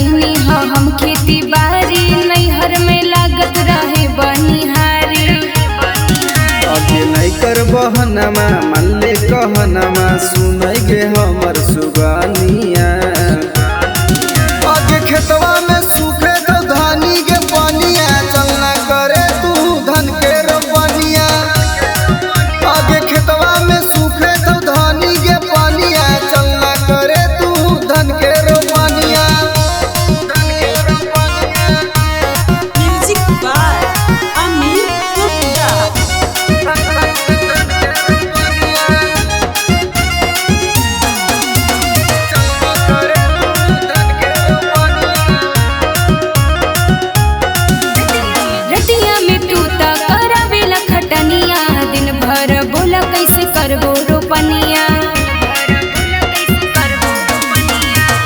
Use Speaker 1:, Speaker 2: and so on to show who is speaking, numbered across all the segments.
Speaker 1: कैनी ह हम खेती बाड़ी, नैहर में लागत रहे बनिहारी।
Speaker 2: अगे नहीं कर बहनमा मान ले कहनमा, सुनै गे हमर सुगनिया।
Speaker 3: आगे खेतवा में सूखे तो धानी के पनिया, चलना करे तू धन के रोपनिया। आगे खेतवा में सूखे तो धानी के पनिया, चलना करे तू धन के रोपनिया।
Speaker 4: Music by Amit Gupta.
Speaker 1: Ratia में तू त करावेला खटनिया, दिन भर बोला कैसे करबो रोपनिया।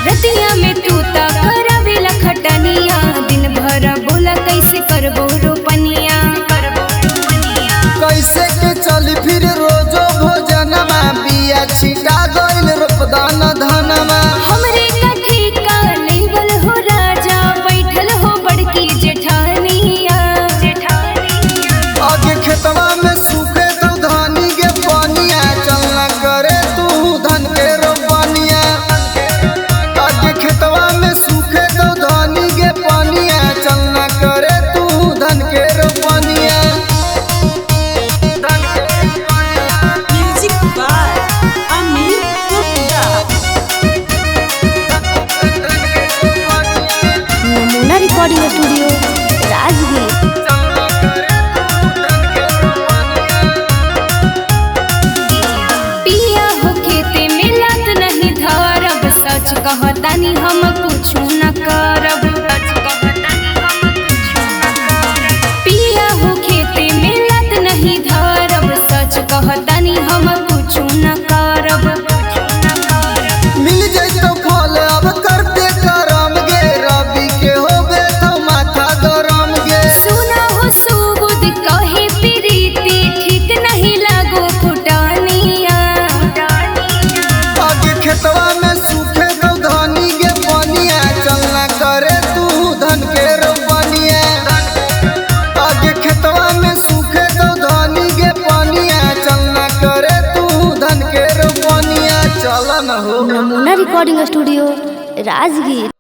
Speaker 1: रतिया में तू त करावेला खटनिया, दिन भर बोला कैसे करबो रोपनिया।
Speaker 3: कैसे के चली फिर रोजो भोजनमा, बिया छिटा गइल रोपदान धनमा।
Speaker 1: हमरे कथी का लेवल हो राजा, बैठल हो बड़की जेठानिया।
Speaker 3: आगे खेतवा में सूखे तो धानी के पनिया, चलना करे तू धन के रोपनिया। आगे खेतवा में सूखे तो धानी के पनिया, चलना करे तू धन के रोपनिया।
Speaker 4: Music by Amit Gupta.
Speaker 5: Namuna recording studio Rajgir.
Speaker 1: पिया हो खेते में लात नहीं धरब, सच कहतानी हम कुछु न करब। पिया हो खेते में लात नहीं धरब, सच कहतानी हम कुछु न करब।
Speaker 3: मिल जैतो फल अब करते करम गे, रवि के होबे तो माथा गरम गे।
Speaker 1: सुना हो सुबुद कहे प्रीति, ठीक नहीं लागो फुटानिया।
Speaker 3: आगे खेतवा में सूखे तो धानी के पनिया, चलना करे तू धन के रोपनिया। आगे खेतवा में सूखे तो धानी के पनिया, चलना करे तू धन के रोपनिया। चल न हो।
Speaker 5: नमूना रिकॉर्डिंग स्टूडियो राजगीर।